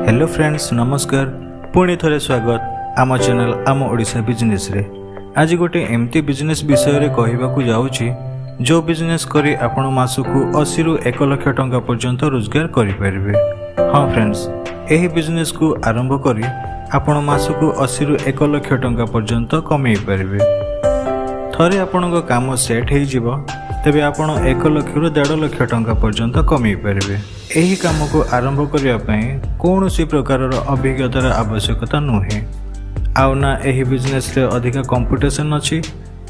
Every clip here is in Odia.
ହ୍ୟାଲୋ ଫ୍ରେଣ୍ଡସ୍, ନମସ୍କାର। ପୁଣି ଥରେ ସ୍ୱାଗତ ଆମ ଚ୍ୟାନେଲ୍ ଆମ ଓଡ଼ିଶା ବିଜନେସ୍ରେ। ଆଜି ଗୋଟେ ଏମିତି ବିଜନେସ୍ ବିଷୟରେ କହିବାକୁ ଯାଉଛି, ଯେଉଁ ବିଜନେସ୍ କରି ଆପଣ ମାସକୁ 80ରୁ 1 ଲକ୍ଷ ଟଙ୍କା ପର୍ଯ୍ୟନ୍ତ ରୋଜଗାର କରିପାରିବେ। ହଁ ଫ୍ରେଣ୍ଡସ୍, ଏହି ବିଜନେସ୍କୁ ଆରମ୍ଭ କରି ଆପଣ ମାସକୁ 80ରୁ 1 ଲକ୍ଷ ଟଙ୍କା ପର୍ଯ୍ୟନ୍ତ କମେଇ ପାରିବେ। ଥରେ ଆପଣଙ୍କ କାମ ସେଟ୍ ହେଇଯିବ, ତେବେ ଆପଣ 1 ଲକ୍ଷରୁ 1.5 ଲକ୍ଷ ଟଙ୍କା ପର୍ଯ୍ୟନ୍ତ କମେଇ ପାରିବେ। ଏହି କାମକୁ ଆରମ୍ଭ କରିବା ପାଇଁ କୌଣସି ପ୍ରକାରର ଅଭିଜ୍ଞତାର ଆବଶ୍ୟକତା ନୁହେଁ, ଆଉ ନା ଏହି ବିଜନେସ୍ରେ ଅଧିକା କମ୍ପିଟିସନ୍ ଅଛି,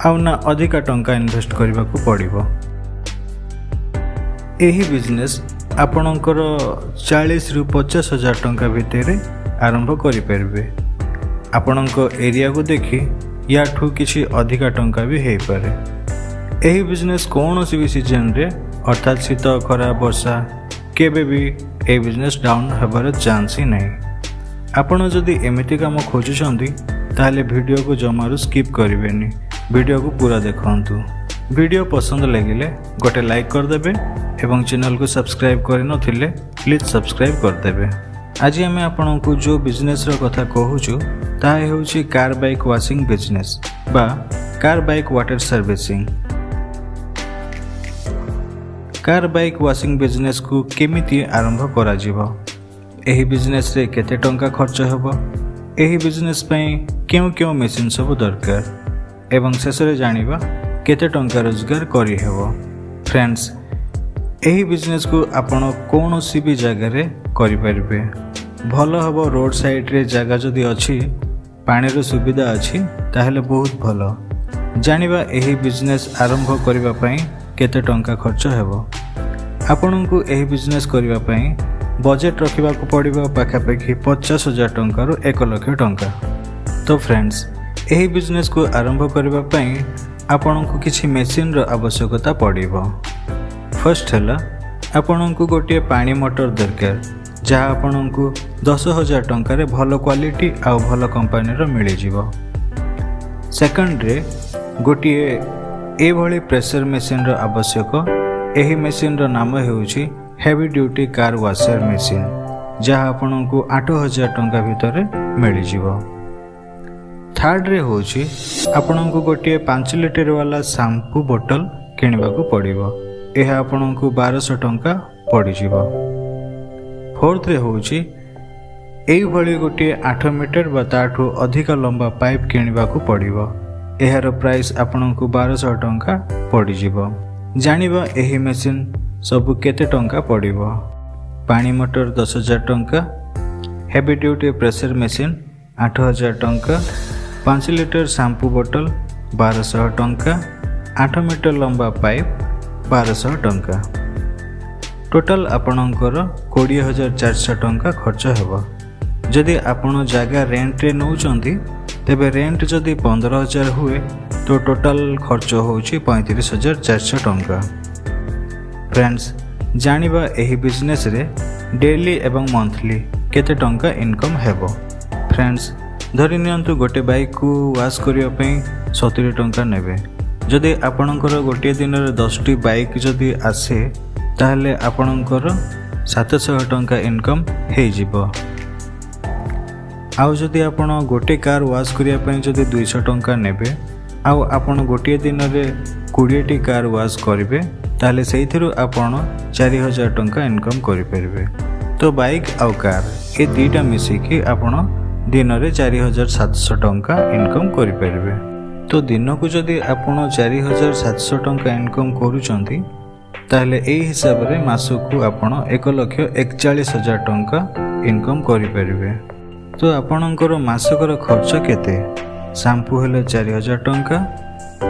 ଆଉ ନା ଅଧିକା ଟଙ୍କା ଇନଭେଷ୍ଟ କରିବାକୁ ପଡ଼ିବ। ଏହି ବିଜନେସ୍ ଆପଣଙ୍କର 40ରୁ 50 ହଜାର ଟଙ୍କା ଭିତରେ ଆରମ୍ଭ କରିପାରିବେ। ଆପଣଙ୍କ ଏରିଆକୁ ଦେଖି ୟାଠୁ କିଛି ଅଧିକା ଟଙ୍କା ବି ହେଇପାରେ। ଏହି ବିଜନେସ୍ କୌଣସି ବି ସିଜନରେ, ଅର୍ଥାତ୍ ଶୀତ, ଖରା, ବର୍ଷା, କେବେ ବି ଏହି ବିଜନେସ୍ ଡାଉନ୍ ହେବାର ଚାନ୍ସ ହିଁ ନାହିଁ। ଆପଣ ଯଦି ଏମିତି କାମ ଖୋଜୁଛନ୍ତି, ତାହେଲେ ଭିଡ଼ିଓକୁ ଜମାରୁ ସ୍କିପ୍ କରିବେନି। ଭିଡ଼ିଓକୁ ପୁରା ଦେଖନ୍ତୁ। ଭିଡ଼ିଓ ପସନ୍ଦ ଲାଗିଲେ ଗୋଟେ ଲାଇକ୍ କରିଦେବେ ଏବଂ ଚ୍ୟାନେଲକୁ ସବସ୍କ୍ରାଇବ୍ କରିନଥିଲେ ପ୍ଲିଜ୍ ସବସ୍କ୍ରାଇବ୍ କରିଦେବେ। ଆଜି ଆମେ ଆପଣଙ୍କୁ ଯେଉଁ ବିଜନେସ୍ର କଥା କହୁଛୁ, ତାହା ହେଉଛି କାର୍ ବାଇକ୍ ୱାସିଂ ବିଜନେସ୍ ବା car bike water servicing. Car bike washing ବିଜନେସ୍କୁ କେମିତି ଆରମ୍ଭ କରାଯିବ, ଏହି ବିଜନେସ୍ରେ କେତେ ଟଙ୍କା ଖର୍ଚ୍ଚ ହେବ, ଏହି ବିଜନେସ୍ ପାଇଁ କେଉଁ କେଉଁ ମେସିନ୍ ସବୁ ଦରକାର ଏବଂ ଶେଷରେ ଜାଣିବା କେତେ ଟଙ୍କା ରୋଜଗାର କରିହେବ। ଫ୍ରେଣ୍ଡସ୍, ଏହି ବିଜନେସ୍କୁ ଆପଣ କୌଣସି ବି ଜାଗାରେ କରିପାରିବେ। ଭଲ ହେବ ରୋଡ଼ ସାଇଡ଼୍ରେ ଜାଗା ଯଦି ଅଛି, ପାଣିର ସୁବିଧା ଅଛି, ତାହେଲେ ବହୁତ ଭଲ। ଜାଣିବା ଏହି ବିଜନେସ୍ ଆରମ୍ଭ କରିବା ପାଇଁ କେତେ ଟଙ୍କା ଖର୍ଚ୍ଚ ହେବ। ଆପଣଙ୍କୁ ଏହି ବିଜନେସ୍ କରିବା ପାଇଁ ବଜେଟ୍ ରଖିବାକୁ ପଡ଼ିବ ପାଖାପାଖି 50 ହଜାର ଟଙ୍କାରୁ 1 ଲକ୍ଷ ଟଙ୍କା। ତ ଫ୍ରେଣ୍ଡସ୍, ଏହି ବିଜନେସ୍କୁ ଆରମ୍ଭ କରିବା ପାଇଁ ଆପଣଙ୍କୁ କିଛି ମେସିନ୍ର ଆବଶ୍ୟକତା ପଡ଼ିବ। ଫାର୍ଷ୍ଟ ହେଲା, ଆପଣଙ୍କୁ ଗୋଟିଏ ପାଣି ମଟର ଦରକାର, ଯାହା ଆପଣଙ୍କୁ 10,000 ଟଙ୍କାରେ ଭଲ କ୍ୱାଲିଟି ଆଉ ଭଲ କମ୍ପାନୀର ମିଳିଯିବ। ସେକେଣ୍ଡରେ ଗୋଟିଏ ଏଭଳି ପ୍ରେସର ମେସିନ୍ର ଆବଶ୍ୟକ। ଏହି ମେସିନ୍ର ନାମ ହେଉଛି heavy duty car washer machine, ଯାହା ଆପଣଙ୍କୁ 8,000 ଟଙ୍କା ଭିତରେ ମିଳିଯିବ। ଥାର୍ଡ଼ରେ ହେଉଛି, ଆପଣଙ୍କୁ ଗୋଟିଏ 5 ଲିଟର ବାଲା ସାମ୍ପୁ ବୋଟଲ କିଣିବାକୁ ପଡ଼ିବ। ଏହା ଆପଣଙ୍କୁ 1,200 ଟଙ୍କା ପଡ଼ିଯିବ। ଫୋର୍ଥରେ ହେଉଛି, ଏଇଭଳି ଗୋଟିଏ 8 ମିଟର ବା ତାଠୁ ଅଧିକ ଲମ୍ବା ପାଇପ୍ କିଣିବାକୁ ପଡ଼ିବ। ଏହାର ପ୍ରାଇସ୍ ଆପଣଙ୍କୁ 1,200 ଟଙ୍କା ପଡ଼ିଯିବ। ଜାଣିବା ଏହି ମେସିନ୍ ସବୁ କେତେ ଟଙ୍କା ପଡ଼ିବ। ପାଣି ମଟର 10,000 ଟଙ୍କା, ହେଭି ଡ୍ୟୁଟି ପ୍ରେସର ମେସିନ୍ 8,000 ଟଙ୍କା, 5 ଲିଟର ସାମ୍ପୁ ବୋଟଲ 1,200 ଟଙ୍କା, 8 ମିଟର ଲମ୍ବା ପାଇପ୍ 1,200 ଟଙ୍କା। ଟୋଟାଲ ଆପଣଙ୍କର 20,400 ଟଙ୍କା ଖର୍ଚ୍ଚ ହେବ। ଯଦି ଆପଣ ଜାଗା ରେଣ୍ଟରେ ନେଉଛନ୍ତି, ତେବେ ରେଣ୍ଟ ଯଦି 15,000 ହୁଏ, ତ ଟୋଟାଲ ଖର୍ଚ୍ଚ ହେଉଛି 35,400 ଟଙ୍କା। ଫ୍ରେଣ୍ଡସ୍, ଜାଣିବା ଏହି ବିଜନେସ୍ରେ ଡେଲି ଏବଂ ମନ୍ଥଲି କେତେ ଟଙ୍କା ଇନକମ୍ ହେବ। ଫ୍ରେଣ୍ଡସ୍, ଧରି ନିଅନ୍ତୁ ଗୋଟେ ବାଇକ୍କୁ ୱାଶ୍ କରିବା ପାଇଁ 70 ଟଙ୍କା ନେବେ। ଯଦି ଆପଣଙ୍କର ଗୋଟିଏ ଦିନରେ 10ଟି ବାଇକ୍ ଯଦି ଆସେ, ତାହେଲେ ଆପଣଙ୍କର 700 ଟଙ୍କା ଇନକମ୍ ହେଇଯିବ। ଆଉ ଯଦି ଆପଣ ଗୋଟେ କାର୍ ୱାଶ୍ କରିବା ପାଇଁ ଯଦି 200 ଟଙ୍କା ନେବେ ଆଉ ଆପଣ ଗୋଟିଏ ଦିନରେ 20ଟି କାର୍ ୱାଶ୍ କରିବେ, ତାହେଲେ ସେଇଥିରୁ ଆପଣ 4,000 ଟଙ୍କା ଇନକମ୍ କରିପାରିବେ। ତ ବାଇକ୍ ଆଉ କାର୍ ଏ ଦୁଇଟା ମିଶିକି ଆପଣ ଦିନରେ 4,700 ଟଙ୍କା ଇନକମ୍ କରିପାରିବେ। ତ ଦିନକୁ ଯଦି ଆପଣ 4,700 ଟଙ୍କା ଇନକମ୍ କରୁଛନ୍ତି, ତାହେଲେ ଏଇ ହିସାବରେ ମାସକୁ ଆପଣ 1,41,000 ଟଙ୍କା ଇନକମ୍ କରିପାରିବେ। ତ ଆପଣଙ୍କର ମାସକର ଖର୍ଚ୍ଚ କେତେ? ସାମ୍ପୁ ହେଲେ 4,000 ଟଙ୍କା,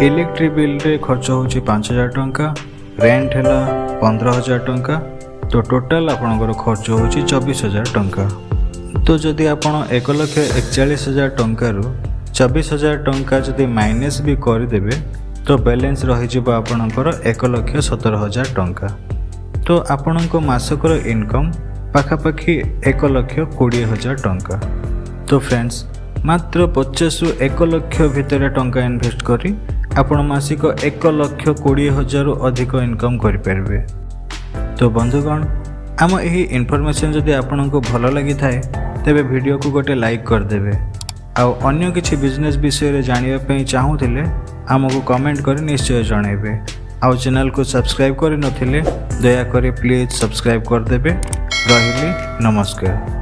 ଇଲେକ୍ଟ୍ରିକ୍ ବିଲ୍ରେ ଖର୍ଚ୍ଚ ହେଉଛି 5,000 ଟଙ୍କା, ରେଣ୍ଟ ହେଲା 15,000 ଟଙ୍କା। ତ ଟୋଟାଲ ଆପଣଙ୍କର ଖର୍ଚ୍ଚ ହେଉଛି 24,000 ଟଙ୍କା। ତ ଯଦି ଆପଣ 1,41,000 ଟଙ୍କାରୁ 24,000 ଟଙ୍କା ଯଦି ମାଇନସ୍ ବି କରିଦେବେ, ତ ବାଲାନ୍ସ ରହିଯିବ ଆପଣଙ୍କର 1,17,000 ଟଙ୍କା। ତ ଆପଣଙ୍କ ମାସକର ଇନକମ୍ ପାଖାପାଖି 1,20,000 ଟଙ୍କା। ତ ଫ୍ରେଣ୍ଡସ୍, ମାତ୍ର 50ରୁ 1 ଲକ୍ଷ ଭିତରେ ଟଙ୍କା ଇନଭେଷ୍ଟ କରି ଆପଣ ମାସିକ 1,20,000ରୁ ଅଧିକ ଇନକମ୍ କରିପାରିବେ। ତ ବନ୍ଧୁଗଣ, ଆମ ଏହି ଇନଫର୍ମେସନ୍ ଯଦି ଆପଣଙ୍କୁ ଭଲ ଲାଗିଥାଏ, ତେବେ ଭିଡ଼ିଓକୁ ଗୋଟେ ଲାଇକ୍ କରିଦେବେ। ଆଉ ଅନ୍ୟ କିଛି ବିଜନେସ୍ ବିଷୟରେ ଜାଣିବା ପାଇଁ ଚାହୁଁଥିଲେ ଆମକୁ କମେଣ୍ଟ କରି ନିଶ୍ଚୟ ଜଣାଇବେ। ଆଉ ଚ୍ୟାନେଲକୁ ସବସ୍କ୍ରାଇବ୍ କରିନଥିଲେ ଦୟାକରି ପ୍ଲିଜ୍ ସବସ୍କ୍ରାଇବ୍ କରିଦେବେ। ରହିଲି, ନମସ୍କାର।